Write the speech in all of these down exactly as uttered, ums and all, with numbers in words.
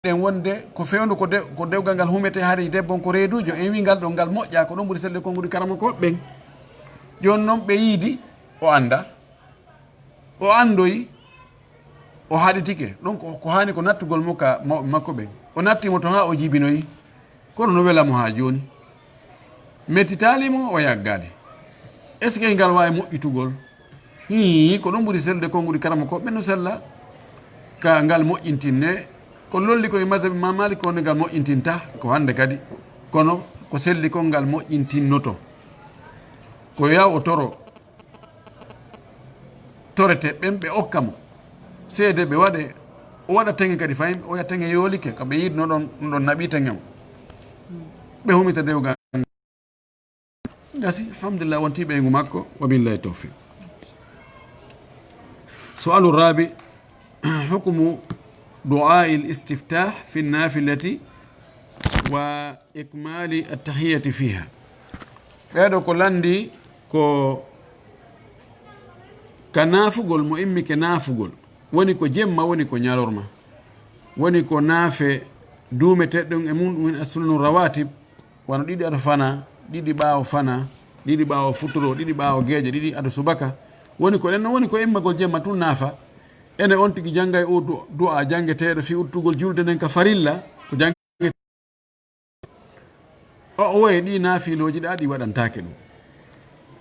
Ɗen wonde ko fewndo ko de-, ko dewgal ngal humete, hari debbo on ko reeduujo, en wi ngal ɗon ngal moƴƴa, ko ɗon ɓuri selde konguɗi karamokooɓe ɓen. Jooni noon ɓe yiidi, o annda. O anndoyi, o haɗitike. Ɗon ko, ko haani ko nattugol mo ka mawɓe makko ɓen. O natti mo to haa o jibinoyi. Kono no wela mo haa jooni. Mettitaali mo, o yaggaade. Est-ce que ngal waawi moƴƴitugol? Hii, ko ɗum ɓuri sellude konguɗi karamokooɓe no sella. Ka ngal moƴƴintinne, ko lolli ko e mazhabi Imam Malik ko nde ngal moƴƴintinta, ko hannde kadi. Kono ko selli kon ngal moƴƴintinnoto. Ko yaw o toro torete ɓen ɓe okka mo. Seede ɓe waɗe, o waɗa teŋe kadi fayin, o wi'a teŋe yoolike, ka ɓe yiɗno ɗon, ɗum ɗon naɓi teŋe mo. Ɓe humita dewgal. Gasi, alhamdulillah, wonti ɓeyngu makko, wa billahi tawfiq. Su'alu rabi, hukmu du'a al-istiftah fi nafilati wa ikmali at-tahiyati fiha. Ɓeeɗo ko lanndi ko ka naafugol mo immike naafugol, woni ko jemma, woni ko ñalorma, woni ko naafe duumeteeɗe ɗum e mum, ɗum en as-sunanu rawatib, wano ɗiɗi ado fana, ɗiɗi ɓaawo fana, ɗiɗi ɓaawo futuro, ɗiɗi ɓaawo geeƴe, ɗiɗi ado subaka. Woni ko ɗen, woni ko immagol jemma tun naafa. Ene on tigi janngay o du-, du'a janngeteeɗo fii udditugol julde nden ka farilla, ko jannge-, o, o waye ɗi naafilooji ɗa ɗi waɗantaake ɗum.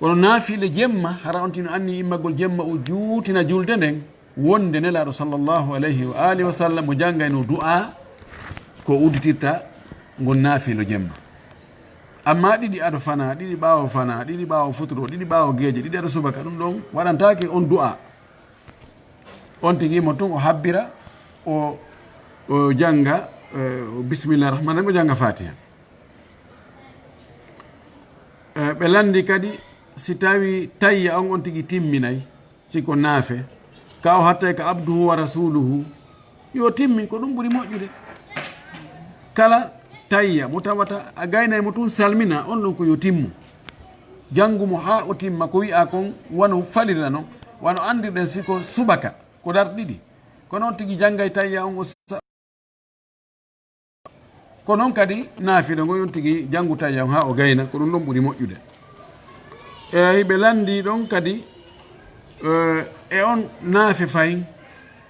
Kono naafiile jemma, hara on tino anni immagol jemma o juutina julde nden, wonde Nelaaɗo sallallahu alayhi wa alihi wa sallam mo janngayno du'a ko udditirta ngon naafiilo jemma. Amma ɗiɗi ado fana, ɗiɗi ɓaawo fana, ɗiɗi ɓaawo futuro, ɗiɗi ɓaawo geeƴe, ɗiɗi ado subaka, ɗum ɗon waɗantaake on du'a. On tigi mo tun o habbira, o, o jannga, eh, bismillah rahman rahim, o jannga fatiha. Eh, ɓe lanndi kadi si tawi tayya on, on tigi timminay, si ko naafe, ka o hattay ka abduhu wa rasuluhu, yo timmi, ko ɗum ɓuri moƴƴude. Kala tayya mo tawata a gaynay mo tun salmina, on ɗon ko yo timmu. Janngu mo haa o timma, ko wi'a kon wano falirna non, wano anndirɗen si ko subaka, ko darɗe ɗiɗi. Kono on tigi janngay tayya on, o sa-, ko non kadi naafila ngon on tigi janngu tayya on haa o gayna, ko ɗum ɗon ɓuri moƴƴude. E hiɓe lanndi ɗon kadi, eh, e on naafe fayin,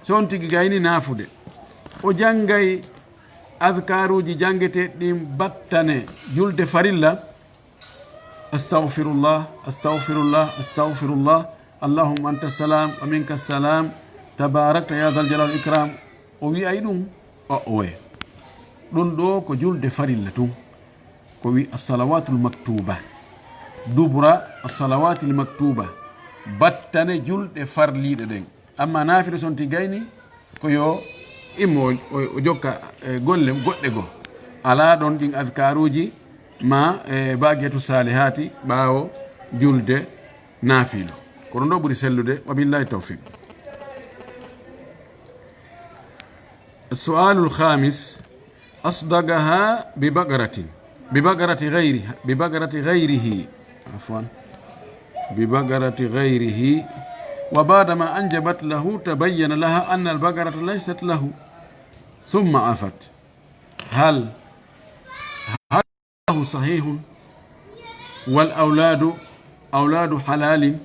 so on tigi gayni naafude, o janngay azkaruuji janngeteeɗi ɗin battane julde farilla, Astaghfirullah, astaghfirullah, astaghfirullah. Allahumma anta salam, wa minka salam. Tabarakta ya dhal jalal wal ikram. O wi'ay ɗum, o oye. Ɗum ɗo ko julde farilla tun. Ko wi as-salawatul maktuba. Dubura as-salawatil maktuba. Battane julɗe farliiɗe ɗen. Amma naafila so on tigi gayni, ko yo immo o, o, o jokka, eh, golle goɗɗe goo. Alaa ɗon ɗin azkaruuji ma, eh, baqiyatu saalihaati ɓaawo julde naafila. Ko ɗum ɗo ɓuri sellude. Wa billahi tawfiq. Su'alul khamis. أصدقها ببقرة، ببقرة غيرها، ببقرة غيره، عفوا، ببقرة غيره، وبعدما أنجبت له تبين لها أن البقرة ليست له، ثم عفت. هل، هل له صحيح؟ والأولاد أولاد حلال؟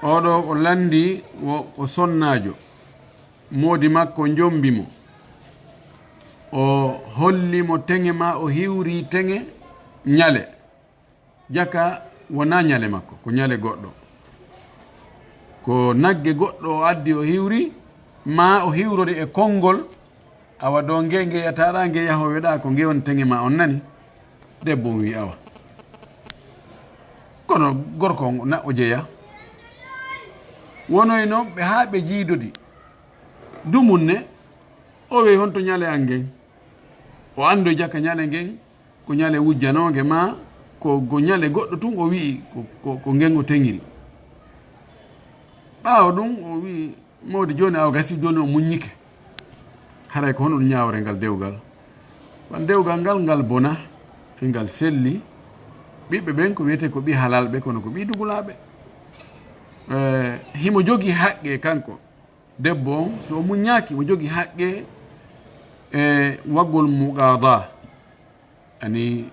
Oɗo o lanndi wo, o sonnaajo. Moodi makko njombi mo. O holli mo teŋe ma o hiwri teŋe ñale. Jaka wonaa ñale makko, ko ñale goɗɗo. Ko nagge goɗɗo o addi o hiwri, ma o hiwrori e konngol, awa ɗo nge, nge yataɗa, nge yahoweɗa, ko nge woni teŋe ma on nani. Debbo on wi awa. Kono gorko on na o jeya. Wonoyno ɓe haa ɓe jiidodi. Dumunne, o wi'i, "Honto ñale an ngen?" O anndoy jaka ñale ngen, ko ñale wujjanoonge ma, ko, ko ñale goɗɗo tun o wi'i, ko, ko, ko ngen o teŋiri. Ɓaawo ɗun, o wi'i, "Mawdi, jooni awa gasi, jooni o muññike. Haray ko honɗun ñaawre ngal dewgal?" Wan dewgal ngal, ngal bona, e ngal selli. Ɓiɓɓe ɓen ko wiyetee ko ɓii halalɓe, kono ko ɓii dugulaaɓe. Eh, himo jogii haqqe kanko. Debbo on, so o muññaaki, o jogii haqqe e wagol muqada, ani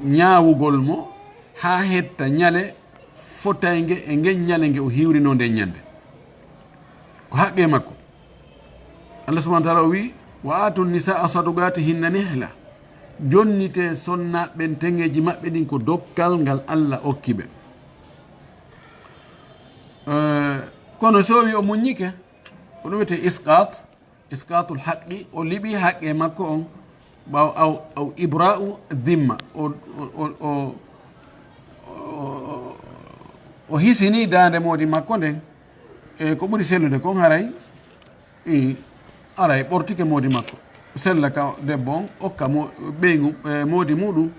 ñaawugol mo haa hetta ñale fotaynge e ngen ñale nge o hiwrinoo nden ñande. Ko haqqe makko. Allah subhanahu wa taala o wi, "Wa atu nisaa sadugatihinna nihla." Jonnite sonnaaɓe ɓen teŋeeji maɓɓe ɗin ko dokkal ngal Allah okki ɓe. Eh, kono so o wi o muññike, ko ɗum wiyetee isqat, isqatul haqqi, o liɓi haqqe makko on, ɓaw aw, aw ibra'u dhimma, o, o, o, o, o, o hisini daande moodi makko nden, e ko ɓuri sellude kon haray, i, haray ɓortike moodi makko, sella ka debbo on, okka mo, ɓeygu, e, moodi muɗum,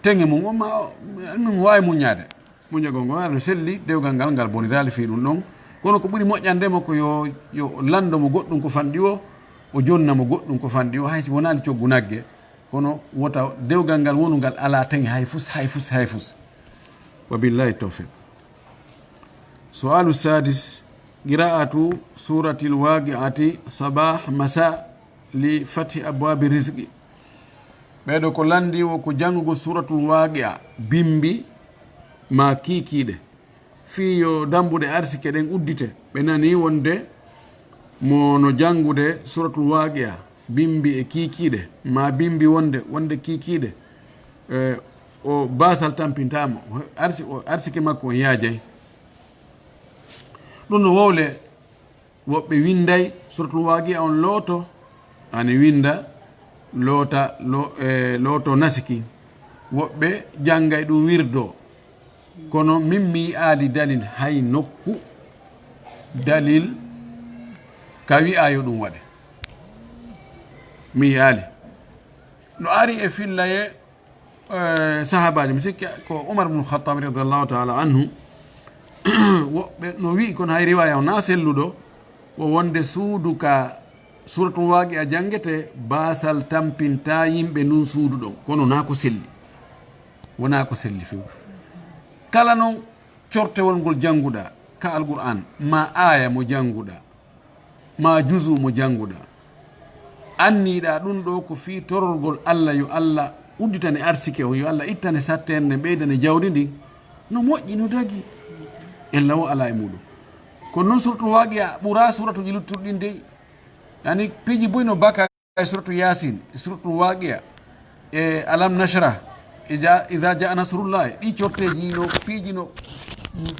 teŋe mum on, ma o, min waawi muññaade. Muññagol ngol, no selli, dewgal ngal, ngal boniraali fii ɗum ɗon. Kono ko ɓuri moƴƴande mo ko yo, yo lanndo mo goɗɗum ko fanɗi o, o jonna mo goɗɗum ko fanɗi o, hay si wonaali coggu nagge. Kono wota dewgal ngal wonu ngal alaa teŋe hay fus, hay fus, hay fus. Wa billahi tawfiq. Su'alu sadis, qira'atu suratil waqi'ati sabah masa li fathi abwabi rizqi. Ɓeeɗo ko lanndi wo ko janngugol suratul waqi'a, bimbi ma kiikiiɗe. Fii yo dambuɗe arsike ɗen uddite. Ɓe nanii wonde mo no janngude suratul waqi'a, bimbi e kiikiiɗe, ma bimbi wonde, wonde kiikiiɗe, e, o baasal tampintaa mo. Arsi-, o arsike makko on yaajay. Ɗum no wowle. Woɓɓe winnday suratul waqi'a on looto, ani winnda loota, lo-, e, looto nasikin. Woɓɓe janngay ɗum wirdo. Kono min mi yi'aali dalil hay nokku, dalil ka wi'a yo ɗum waɗe. Mi yi'aali. No ari e fillaye, eh, sahaabaaji, mi sikki ko Umar ibn Khattab radiyallahu ta'ala anhu, woɓɓe no wi'i, kono hay riwaaya on na selluɗo, wo wonde suudu ka suratul waqi'a janngete, baasal tampinta yimɓe ndun suudu ɗon, kono na ko selli. Wona ko selli few. Kala non cortewol ngol jannguɗa ka Alqur'an, ma aaya mo jannguɗa, ma juzu mo jannguɗa, anniɗa ɗum ɗo ko fii tororgol Allah, yo Allah udditane arsike on, yo Allah ittane sattende, ɓeydane jawdi ndin, no moƴƴi, no dagi. Ella wo alaa e muɗum. Kono non suratul waqi'a ɓura suratuji luttuɗi ɗin dey. Yani piiji buy no baka e suratu Yasin, e suratu Waqi'a, e Alam Nashrah, e ja-, Idha Jaa Nasrullah, ɗi corteeji no piiji no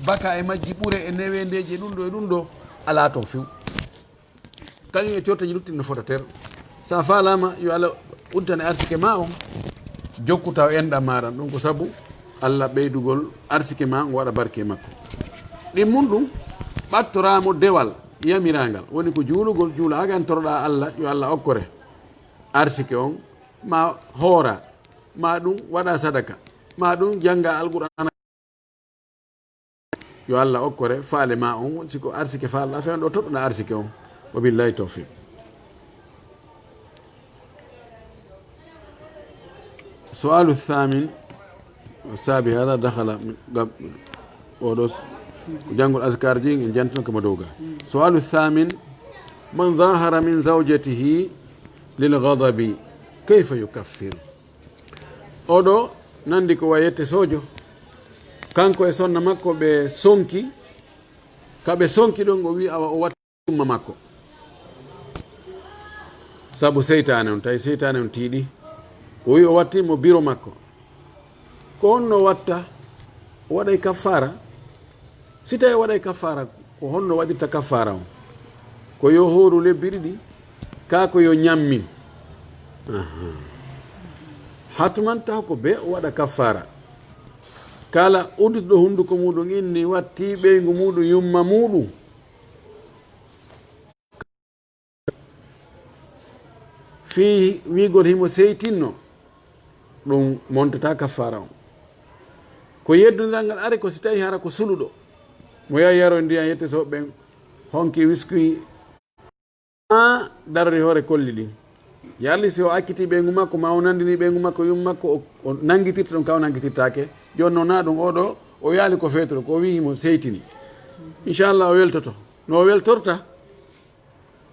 baka e majji ɓure e newendeeji e ɗum ɗo e ɗum ɗo, alaa toon few. Kañum e corteeji luttuɗi no fota ter. So a faalaama, yo Allah udditane arsike ma on, jokku taw enɗam maaɗa. Ɗum ko sabu Allah ɓeydugol arsike ma, ngo waɗa barke e makko. Ɗimmun ɗum, ɓattoraa mo dewal yamirangal, woni ko juulugol, juula, a gantoroɗaa Allah, yo Allah okkore arsike on, ma hoora, ma ɗum waɗa sadaka, ma ɗum jannga Alqur'aana. Yo Allah okkore faale ma on, si ko arsike faalɗa, fewndo toɗɗoɗa arsike on. Wa billahi tawfiq. Su'alu thamin, sabi hada dakhala min gab-, oɗo s-, ko janngol azkar ji, en jantan ko mo dow ga. Su'alu thamin, man zahara min zawjatihi lil ghadabi, kayfa yukaffir? Oɗo nandi ko wayette sojo. Kanko e sonna makko ɓe sonki. Ka ɓe sonki ɗon, o wi awa o watta umma makko. Sabu seytaane on, tawi seytaane on tiiɗi. O wi o watti mo biro makko. Ko honno watta? O waɗay kaffaara? Si tawi o waɗay kaffaara, ko honno waɗirta kaffaara on? Ko yo hooru lebbi ɗiɗi, kaa ko yo ñammin? Ahaa. Hatman taw ko be o waɗa kaffaara. Kala udduɗo hunduko muɗum inni watti ɓeyngu muɗum yumma muɗum. Fii wiigol himo seytinno, ɗum montata kaffaara on. Ko yeddondiral ngal ari ko si tawi hara ko suluɗo, mo yahi yaroy ndiyan yette so ɓen honki wiskuyi, ma darori hoore kolli ɗin. Yarli si o acciti ɓeyngu makko, ma o nandini ɓeyngu makko, yumma makko, o, o nangitirta ɗum ka o nangitirtaake. Jooni noon na ɗum oɗo, o yaali ko feetoro, ko o wi'i himo seytini. Inchallah o weltoto. No o weltorta,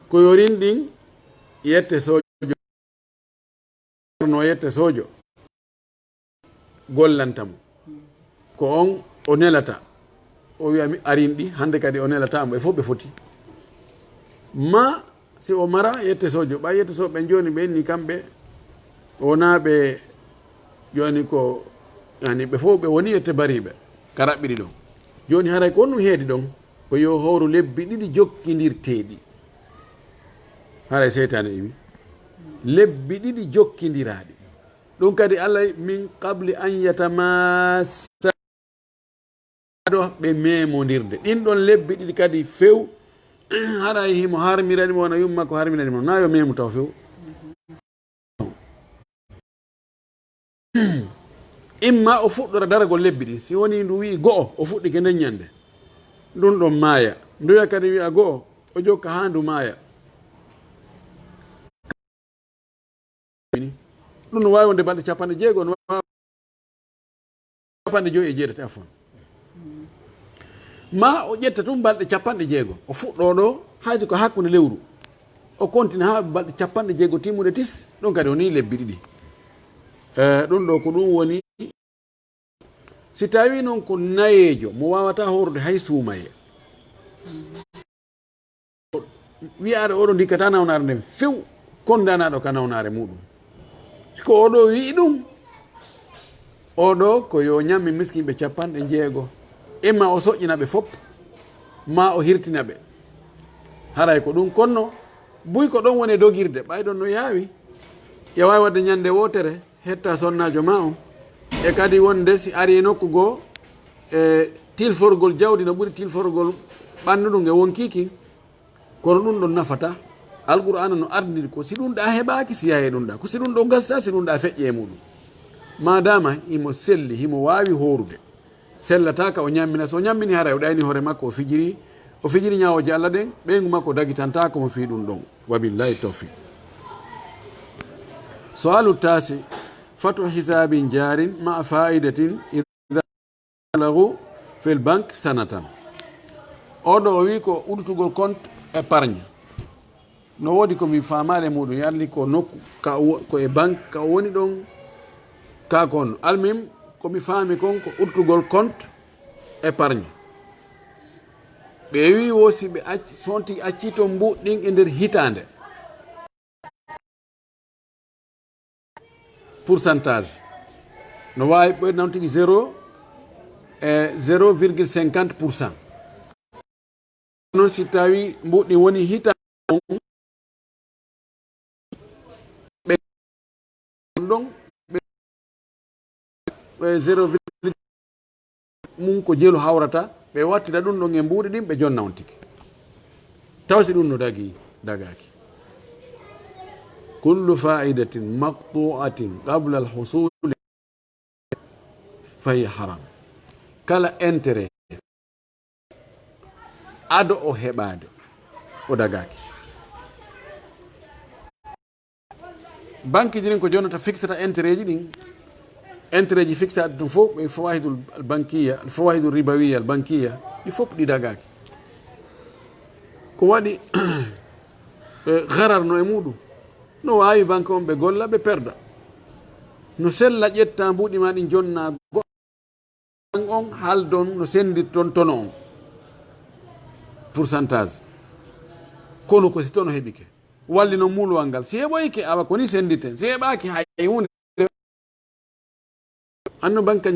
ko yo rinɗin yette sojo. no yette sojo, gollanta mo. Ko on o nelata. O wiya mi arin ɗi, hannde kadi o nelata mo. E fof ɓe foti. Ma si o mara yette sojo, ɓay yette sojo ɓen jooni ɓen ni kamɓe wonaa ɓe jooni ko, yani ɓe fof ɓe woni yette bariiɓe ka raɓɓiɗi ɗon. Jooni haray ko honɗum heedi ɗon? Ko yo hooru lebbi ɗiɗi jokkindirteeɗi. Haray seytaane iwi. Lebbi ɗiɗi jokkindiraaɗi. Ɗum kadi Allah min qabli an yatamassa, ado ɓe memondirde. Ɗin ɗon lebbi ɗiɗi kadi few, haray himo harmirani mo, wona yumma ko harmirani mo. Na yo memu taw few. Imma o fuɗɗora daragol lebbi ɗin. Si woni ndu wi'i go'o, o fuɗɗike nden ñande. Ɗum ɗon maaya. Nduya kadi wi'a go'o, o jokka haa ndu maaya. Ɗum no waawi wonde balɗe capanɗe jeego, no waawi capanɗe joyi e jeetati, afon. Ma o ƴetta tun balɗe capanɗe jeego. O fuɗɗoo ɗo, hay si ko hakkunde lewru. O kontina haa balɗe capanɗe jeego timmuɗe tis, ɗum kadi o nii lebbi ɗiɗi. Eh, ɗum ɗo ko ɗum woni, si tawi noon ko nayeejo, mo waawata hoorude hay suumaye. Wi'aade oɗo ndikkata nawnaare nden few, kondaanaaɗo ka nawnaare muɗum. Si ko oɗo wi'i ɗum, oɗo ko yo ñammi miskinɓe capanɗe jeego. Imma o soƴƴina ɓe fop, ma o hirtina ɓe. Haray ko ɗum konno, buy ko ɗon woni e dogirde, ɓay ɗon no yaawi. Ya waawi waɗde ñande wootere, hetta sonnaajo ma on. E kadi wonde si ari e nokku goo, e tilforgol jawdi no ɓuri tilforgol ɓanndu ndu nge wonkii kin. Kono ɗum ɗon nafata. Alqur'aana no ardindiri ko si ɗum ɗa heɓaaki, si yaye ɗum ɗa. Ko si ɗum ɗo gasa, si ɗum ɗa feƴƴe e muɗum. Maadaama himo selli, himo waawi hoorude. Sellata ka o ñammina. So o ñammini haray o ɗayni hoore makko, o fijiri, o fijiri ñaawooje Allah ɗen, ɓeyngu makko dagitantaako mo fii ɗum ɗon. Wa billahi tawfiq. Su'alu tasi, fatu hisabin jarin ma fa'idatin lagu fil bank sanatan. Oɗo o wi ko uddutugol compte épargne. No woodi ko mi faamaade muɗum, yalli ko nokku ka o wo-, ko e banque ka o woni ɗon, ka kon. Almim, ko mi faami kon ko uddutugol compte épargne. Ɓe wi wo si ɓe acc-, sonti acci toon mbuuɗi ɗin e nder hitaande. Pourcentage. No waawi ɓoyde noon tigi zéro e zéro virgule cinquante pour cent. Noon si tawi mbuuɗi woni hita ɓe ɗon ɓe, ɓe zéro virgule mum ko jelu hawrata, ɓe wattida ɗum ɗon e mbuuɗi ɗin, ɓe jonna on tigi. Taw si ɗum no dagi, dagaaki. Kullu fa'idatin maqtu'atin qabla al-husuli fahiya haram. Kala intérêt ado o heɓaade, o dagaaki. Banque ji ɗin ko jonnata fixata intérêt ji ɗin. Intérêt ji fixaɗi ɗum fof, ɓe fawahidul bankiya, fawahidul ribawiya al bankiya, ɗi fof ɗi dagaaki. Ko waɗi, eh, garar no e muɗum. No waawi banque on ɓe golla, ɓe perda. No sella ƴetta mbuuɗi ma ɗin jonna goɗɗo. On haldon no sendirton tono on. Pourcentage. Kono ko si tono heɓike. Walli noon muuluwal ngal. Si heɓoyke, awa ko ni sendirten. Si heɓaaki hay huunde. Anno banque,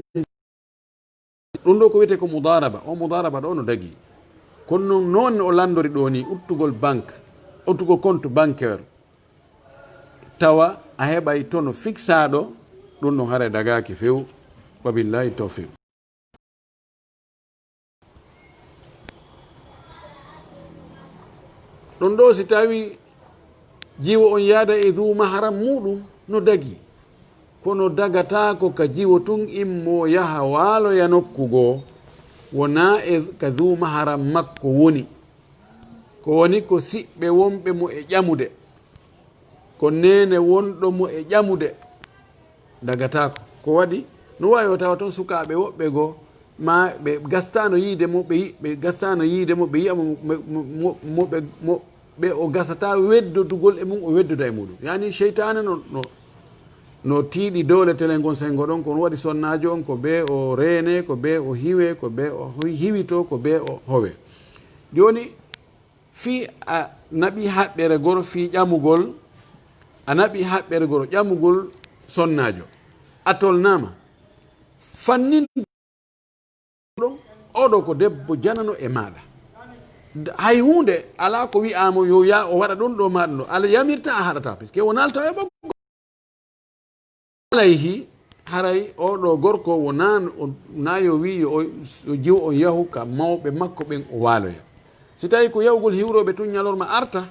ɗum ɗo ko wiyetee ko mudaraba. O mudaraba ɗo no dagi. Kono noon, noon o lanndori ɗo ni, uttugol banque, uttugol compte bancaire. Tawa a heɓay tono fixaɗo, ɗum ɗon haray dagaaki few. Wa billahi tawfiq. Ɗon ɗo si tawi jiwo on yaada e duu maharam muɗum no dagi, kono dagataako ka jiwo tun immo yaha waaloya nokku goo, wonaa e ka duu maharam makko woni. Ko woni ko siɓɓe wonɓe mo e ƴamude. Ko neene wonɗo mo e ƴamude dagataako. Ko waɗi, no waawi o tawa toon sukaaɓe woɓɓe goo, ma ɓe gastaano yiide mo, ɓe yi-, ɓe gastaano yiide mo, ɓe yi'a mo, mo, mo, mo ɓe, mo ɓe o gasata weddodugol e mum, o weddoda e muɗum. Yaani, seytaane no, no, no tiiɗi doole telen ngon senngo ɗon, ko ɗum waɗi sonnaajo on ko bee o reene, ko bee o hiwe, ko bee o hi-, hiwito, ko bee o howe. Jooni, fii a naɓi haɓɓere goro fii ƴamugol, a naɓi haɓɓere goro ƴamugol sonnaajo, a tolnaama. Fannin ɗon, oɗo ko debbo janano e maaɗa. D-, hay huunde alaa ko wi'aama yo yaa o waɗa ɗum ɗo maaɗa ɗo. Ala yamirta a haɗata, puisque o naalta e ɓoggo. Alayhi, haray oɗo gorko wonaa o, naa yo wi yo o, yo jiwo on yahu ka mawɓe makko ɓen o waaloya. Si tawi ko yahugol hiwrooɓe tun ñalorma arta,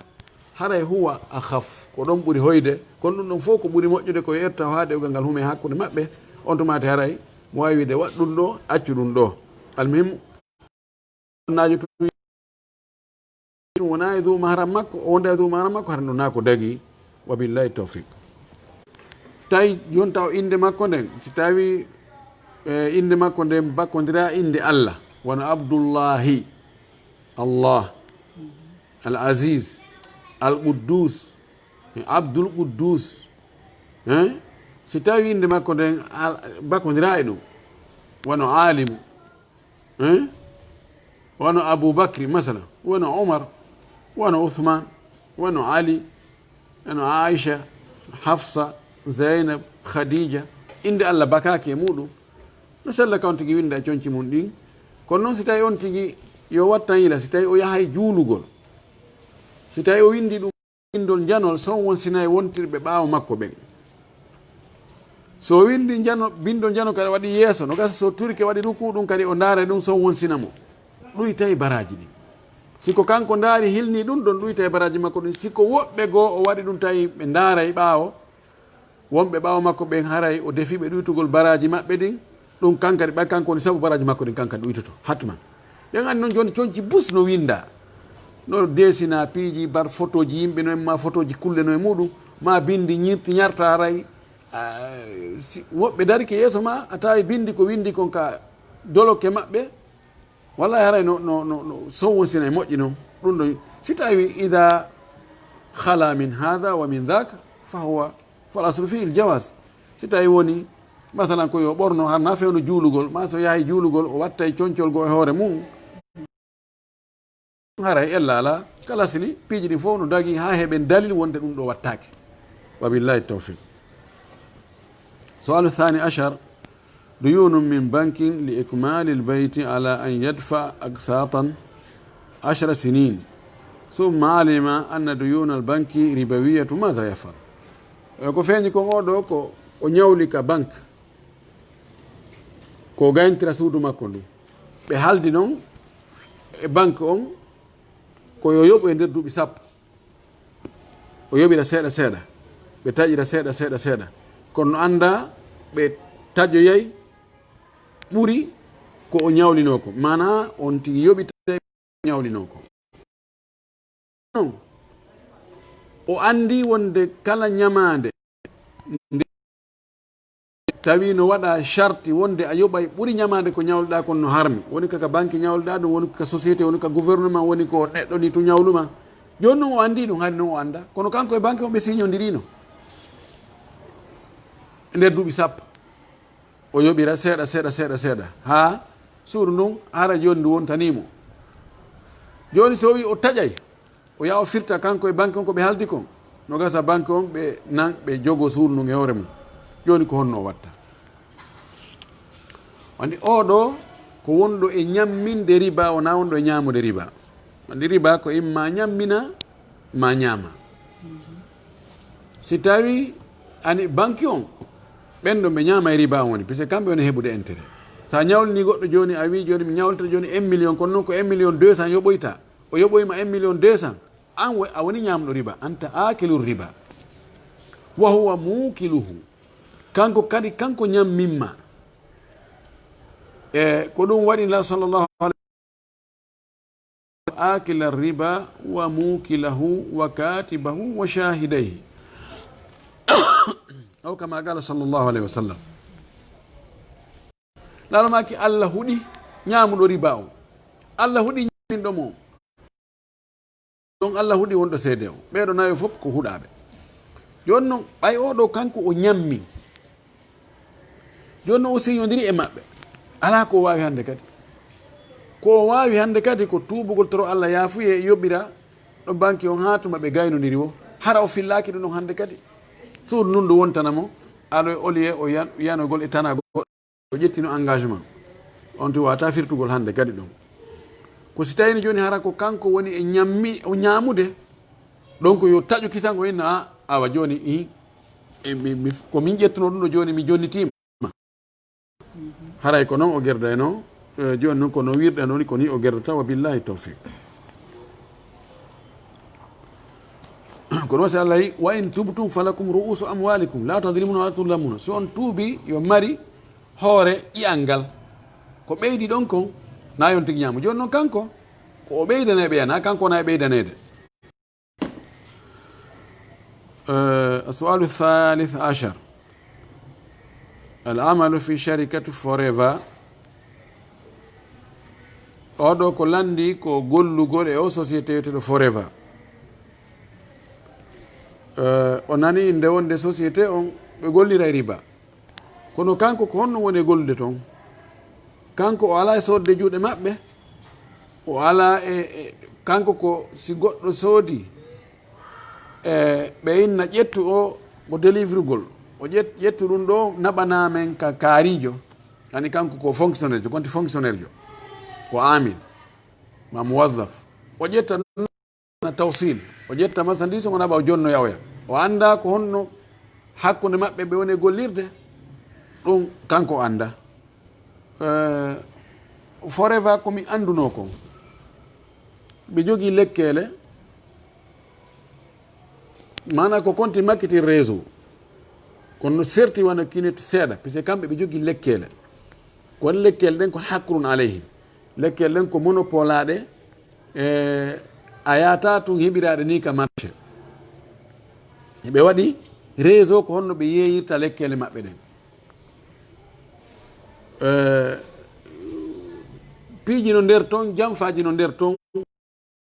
haray huwa akhaf, ko ɗon ɓuri hoyde, kono ɗum ɗon fof ko ɓuri moƴƴude ko yo ƴetta haade ugal ngal hume hakkunde maɓɓe, on tumaati haray mo waawi wiide waɗ ɗum ɗo, accu ɗum ɗo. Almuhim, naajo tun wonaa e duu maharam makko, o wonda e duu maharam makko, hara ɗum naa ko dagi, wa billahi tawfiq. Tawi jonta o innde makko nden, si tawi, eh, innde makko nden bakkondiraa innde Allah, wano Abdullahi, Allah, Al Aziz, Al Quddus, Abdul Quddus, eh? Si tawi innde makko nden al-, bakkondiraa e ɗum, wano Alimu, eh? Wano Abu Bakri, masala, wano Umar, wano Usman, wano Ali, wano Aisha, Hafsa, Zainab, Khadija, innde Allah bakaaki e muɗum, no sella ka on tigi winnda e conci mum ɗin. Kono noon si tawi on tigi yo wattan yila, si tawi o yahay juulugol, si tawi o winndi ɗum, bindol njanol son wonsinay wontirɓe ɓaawo makko ɓen. So o winndi njano, bindol njano kadi waɗi yeeso, no gasa so turike waɗi ruku ɗum kadi o ndaara ɗum son wonsina mo. Ɗuytay baraaji ɗin. Si ko kanko ndaari hilni ɗum ɗon, ɗuytay baraaji makko ɗin. Si ko woɓɓe goo o waɗi ɗum tawi ɓe ndaaray ɓaawo, wonɓe ɓaawo makko ɓen haray o defi ɓe ɗuytugol baraaji maɓɓe ɗin, ɗum kankadi ɓay kanko woni sabu baraaji makko ɗin kankadi ɗuytoto. Hatman. Ɗen anndi noon jooni conci bus no winnda. No desina piiji bar fotooji yimɓe no e ma fotooji kulle no e muɗum, ma binndi ñirti ñarta haray, ah, si woɓɓe darike yeeso ma, a tawi binndi ko winndi kon ka doloke maɓɓe, wallahi haray no, no, no, no son wonsina e moƴƴi noon. Ɗum ɗo, si tawi ida khala min hadha wa min dhaka, fa huwa, fal aslu fihi al jawaz. Si tawi woni, masalan, ko yo ɓorno, har na fewno juulugol, ma so yahay juulugol, o wattay concol go e hoore mum. Haray ella ala, kala sili, piiji ɗin fof no dagi haa heɓen dalil wonde ɗum ɗo wattaake. Wa billahi tawfiq. Su'alu thani ashar, ديون من بنك لإكمال البيت على أن يدفع أقساطا عشر سنين، ثم علم أن ديون البنك ربوية، ماذا يفعل؟ E ko feeñi kon oo ɗoo ko o ñawli ka banque, ko gayntira suudu makko ndu. Ɓe haldi noon e banque on ko yo yoɓu e nder duuɓi sappo. O yoɓira seeɗa seeɗa, ɓe taƴira seeɗa seeɗa seeɗa. Kono no annda ɓe taƴoyay ɓuri ko o ñawlinoo ko. Maanaa on tigi yoɓitay ko ñawlinoo ko. Non. O anndi wonde kala ñamaande nde tawi no waɗa sharti wonde a yoɓay ɓuri ñamaande ko ñawluɗaa kon no harmi. Woni ka, ka banque ñawluɗaa ɗum, woni ka société, woni ka gouvernement, woni ko neɗɗo ni to ñawluma. Jooni non o anndi ɗum, hari non o annda. Kono kanko e banque on ɓe siñondirino. E nder duuɓi sappo. O yoɓira seeɗa, seeɗa, seeɗa, seeɗa. Haa suudu ndun hara jooni ndu wontanii mo. Jooni so o wi o taƴay, o yaha o firta kanko e banque on ko ɓe haldi kon. No gasa banque on ɓe nan ɓe jogo suudu ndun e hoore mum. Jooni ko honno o watta? Woni oo ɗoo ko wonɗo e ñamminde riba, wonaa wonɗo e ñaamude riba. Woni riba ko imma ñammina, ma ñaama. Si tawi ani banque on, ɓen ɗon ɓe ñaama e riba on woni, puisque kamɓe woni heɓude intérêt. Sa ñawlini goɗɗo jooni, a wi jooni mi ñawlita jooni un million, kono non ko un million deux cent yoɓoyta. O yoɓoyma un million deux cent. An wo-, a woni ñaamɗo riba, anta akilu riba. Wa huwa mukiluhu. Kanko kadi, kanko ñammimma. E ko ɗum waɗi la sallallahu alayhi akila riba wa mukilahu wa katibahu wa shahidayhi. Aw kama qala sallallahu alayhi wa sallam. Laalo maaki Allah huɗi ñaamuɗo riba on. Allah huɗi ñaaminɗo mo. Ɗon Allah huɗi wonɗo seede on. Ɓeeɗo nayo fof ko huɗaaɓe. Jooni non, ɓay oo ɗoo kanko o ñammi. Jooni noon o siñondiri e maɓɓe. Alaa ko o waawi hannde kadi. Ko o waawi hannde kadi ko tuubugol toro Allah yaafuye, yoɓira ɗo banki on haa tuma ɓe gaynondiri o. Hara o fillaaki ɗum ɗon hannde kadi. Suudu ndun ndu wontana mo, alo e oliye o yan-, yanogol e tanagol. O ƴettino engagement. On tuma waata firtugol hannde kadi ɗum. Ko si tawii jooni hara ko kanko woni e ñammi-, o ñaamude, ɗon ko yo taƴu kisan o inna, "A, awa jooni, i, e mi, mi, ko min ƴettuno ɗum ɗo jooni, mi jonnitiima." Haray ko noon o gerdayno, eh, jooni noon ko noon wirɗa noon, ko ni o gerdata, wa billahi tawfiq. Ko noon si Allah yi, "Wa in tubtum falakum ru'usu amwalikum, la tadlimuna wa la tudlamuna." Si on tuubi, yo mari hoore ƴi'al ngal. Ko ɓeydi ɗon kon, na yon tigi ñaamu. Jooni noon kanko, ko o ɓeydanay ɓeya, na kanko na e ɓeydaneede. Eh, su'alu thalith ashar. Al amalu fi sharikati Forever. Oɗo ko lanndi ko gollugol e o société wiyeteeɗo Forever. Eh, o nani innde wonde société on ɓe golliray riba. Kono kanko ko honno woni e gollude toon? Kanko o alaa e soodde juuɗe maɓɓe. O alaa e, e, kanko ko si goɗɗo soodi, e, ɓe inna ƴettu o, ko délivrugol. O ƴet-, ƴettu ɗum ɗo, naɓanaa men ka kaariijo. Ani kanko ko fonctionnaire, ko wonti fonctionnaire jo. Ko aamil, ma muwazzaf. O ƴetta na tawsil. O ƴetta marchandise, o naɓa, o jonnoya oya. O anndaa ko honno hakkunde maɓɓe ɓe woni e gollirde. Ɗum kanko o anndaa. Eh, Forever ko mi anndunoo kon. Ɓe jogii lekkeele, maanaa ko konti makkitin réseau. Kono no serti wano kinet seeɗa, parce que kamɓe ɓe jogii lekkeele. Ko waɗi lekkeele ɗen ko hakrun alayhim. Lekkeele ɗen ko monopolaaɗe, e a yaata tun heɓiraaɗe ni ka marché. Ɓe waɗi réseau ko honno ɓe yeeyirta lekkeele maɓɓe ɗen. Eh, piiji no nder ton, jamfaaji no nder ton.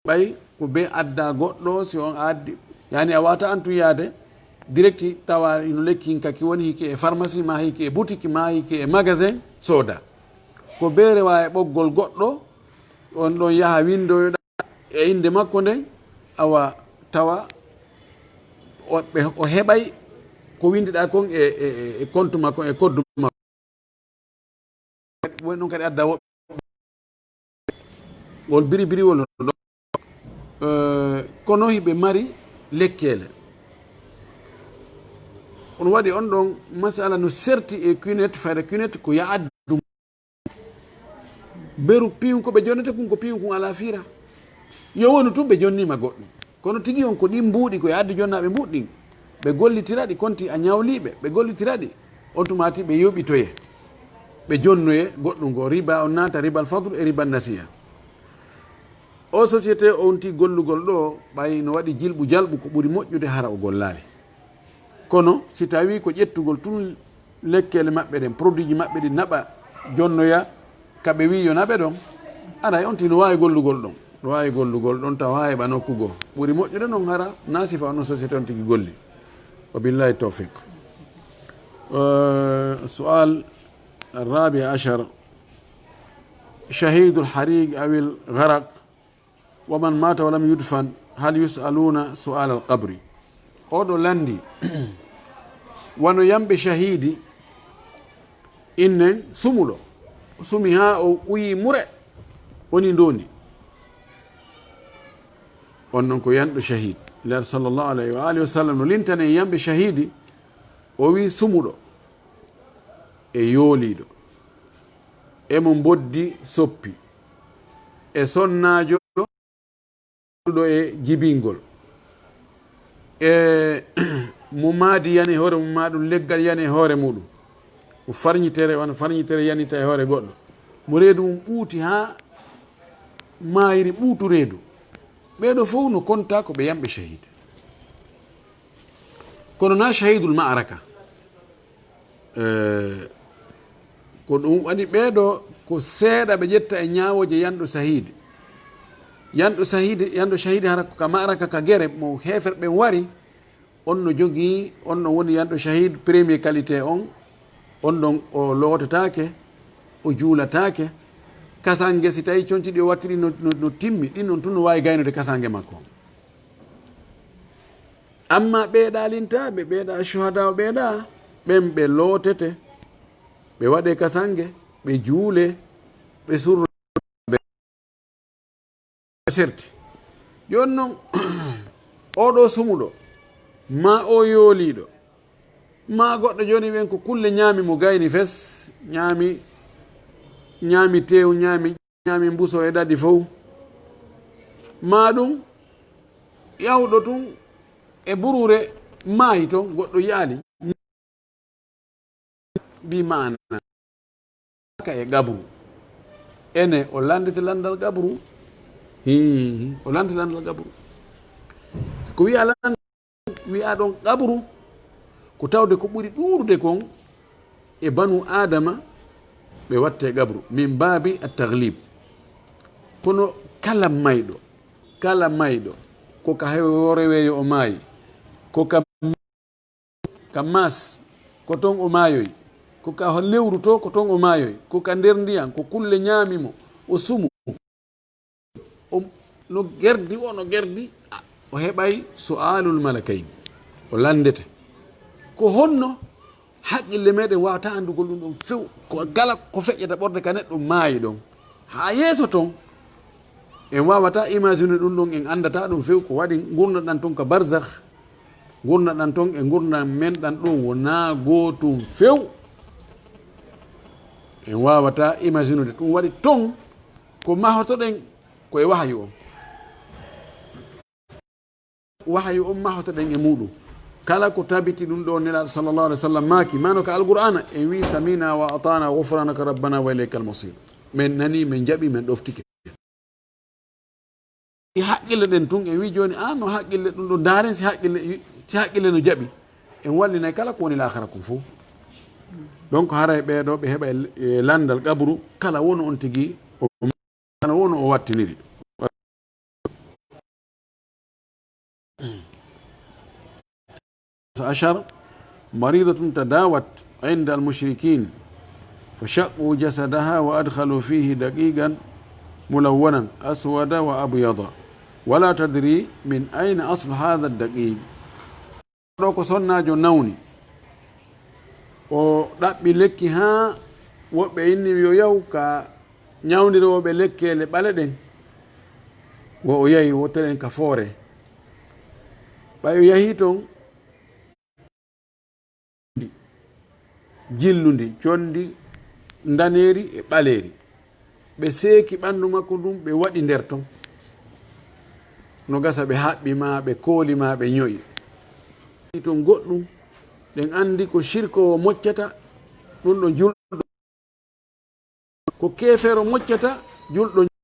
Ɓay ko be adda goɗɗo, si on addi, yani a wata an tun yaade direct tawa ino lekki hin kaki woni hiki e pharmacie, ma hiki e boutique, ma hiki e magasin, sooda. Ko be rewa e ɓoggol goɗɗo, on ɗon yaha windoyoɗa e innde makko nden, awa tawa o, ɓe, o heɓay ko windiɗa kon e, e, e, e compte makko, e koddu makko. Woni ɗon kadi adda woɓɓe wol biri biriwol no ɗo. Eh, kono hiɓe mari lekkeele. On waɗi on ɗon masala no serti e cunette, fayda cunette ko ya addu. Beru piyun ko ɓe jonnete kun, ko piyun kun alaa fiira. Yo wonu tun ɓe jonnima goɗɗum. Kono tigi on ko ɗin mbuuɗi ko e addi jonnaaɓe mbuuɗi ɗin. Ɓe gollitira ɗi konti a ñawliiɓe, ɓe gollitira ɗi. On tumaati ɓe yoɓitoye. Ɓe jonnoye goɗɗum go. Riba on naata ribal fadl e ribal nasiya. O société o wonti gollugol ɗo, ɓay no waɗi jilɓu jalɓu ko ɓuri moƴƴude hara o gollaali. Kono si tawii ko ƴettugol tun lekkeele maɓɓe ɗen, produit ji maɓɓe ɗi naɓa jonnoya ka ɓe wi'i yo naɓe ɗon, aray on tigi no waawi gollugol ɗon. No waawi gollugol ɗon tawa haa heɓa nokku goo. Ɓuri moƴƴude non hara na sifa on société on tigi golli. Wa billahi tawfiq. Eh, su'al rabi ashar. Shahidul hariq awil gharaq. Wa man mata wa lam yudfan, hal yus'aluna su'al al qabri? Oɗo lanndi, wano yamɓe shahidi, innen sumuɗo, o sumi haa o uyi mure, woni ndondi. On non ko yanɗo shahid. Ler sallallahu alayhi wa alihi wa sallam no lintane yamɓe shahidi, o wi sumuɗo e yooliiɗo, e mo mboddi soppi, e sonnaajo ɗo e jibingol, e mo maadi yani hoore mum, ma ɗum leggal yani hoore muɗum, mo farñitere, wano farñitere yanita e hoore goɗɗo, mo reedu mum ɓuuti haa maayiri ɓuutu reedu. Ɓeeɗo fof no konta ko ɓe yamɓe shahid. Kono na shahidul ma'araka. Eh, ko ɗum waɗi ɓeeɗo ko seeɗa ɓe ƴetta e ñaawooje yanɗo sahidi. Yanɗo sahidi, yanɗo shahidi hara ko ka ma'araka ka gere mo heefer ɓen wari, on no jogii, on no woni yanɗo shahid premier qualité on, On ɗon o lootataake, o juulataake. Kasange, si tawi conci ɗi o wattiri no, no, no timmi, ɗin on tun no waawi gaynude kasange makko. Amma ɓee ɗaalintaaɓe, ɓee ɗa shuhadaa, ɓee ɗa, ɓen ɓe lootete, ɓe waɗe kasange, ɓe juule, ɓe surro. Serti. Jooni non, oo ɗoo sumuɗo, maa oo yooliiɗo, maa goɗɗo, jooni ɓen ko kulle ñaami mo gayni fes, ñaami, ñaami teew, ñaami, ñaami mbuso e ɗaɗi fow. Maa ɗum yahuɗo tun e buruure maayi ton, goɗɗo yaali. Bi maana ka e qabru. Ene o landete landal qabru. Hii, o landete landal qabru. Ko wiya land-, wiya ɗon qabru, ko tawde ko ɓuri ɗuuɗude kon e banu Aadama ɓe watte qabru. Min baabi at-taglib. Kono kala mayɗo, kala mayɗo, ko ka hoore weeyo o maayi, ko ka ka maas, ko ton o maayoyi, ko ka lewru to, ko ton o maayoyi, ko ka nder ndiyan, ko kulle ñaami mo, o sumu. O, no gerdi, o no gerdi, a, o heɓay su'aalul malakayni. O landete. Ko honno haqqille meɗen wawata andugol ɗum ɗon few? Ko kala ko feƴƴata ɓorde ka neɗɗo maayi ɗon. Haa yeeso ton, en wawata imagine ɗum ɗon, en andata ɗum few ko waɗi ngurndan ton ka barzakh, ngurndan ton e ngurndan men ɗan ɗon wona gootum few. En wawata imaginude ɗum waɗi ton ko mahotoɗen ko e wahayu on. Wahayu on mahotoɗen e muɗum. Kala ko tabiti ɗum ɗo Nelaaɗo sallallahu alaihi wasallam maaki, mano ka Alqur'aana, en wi, "Samina wa atana, ghufranaka rabbana wa ilaykal masir." Men nani, men jaɓi, men ɗoftike. E haqqille ɗen tun, en wi jooni, a no haqqille ɗum ɗo ndaaren si haqqille, si haqqille no jaɓi. En wallinay kala ko woni laakhara kon fof. Donc haray ɓee ɗo ɓe heɓa e, e landal qabru, kala wono on tigi, o, kala wono o wattiniri. عشر، مريضة تداوت عند المشركين، فشقوا جسدها وأدخلوا فيه دقيقا ملونا أسود وأبيض، ولا تدري من أين أصل هذا الدقيق. Ɗo ko sonnaajo nawni, o ɗaɓɓi lekki haa woɓɓe inni yo yaw ka ñawndirooɓe lekkeele ɓale ɗen. Wo o yahi, wottoɗen ka Foore. Ɓay o yahi ton, jillundi, condi ndaneeri e ɓaleeri. Ɓe seeki ɓandu makko ndun, ɓe waɗi nder ton. No gasa ɓe haɓɓi ma, ɓe kooli ma, ɓe ño'i. Ton goɗɗum, ɗen andi ko shirkoowo moccata, ɗum ɗo julɗo. Ko keefeero moccata, julɗo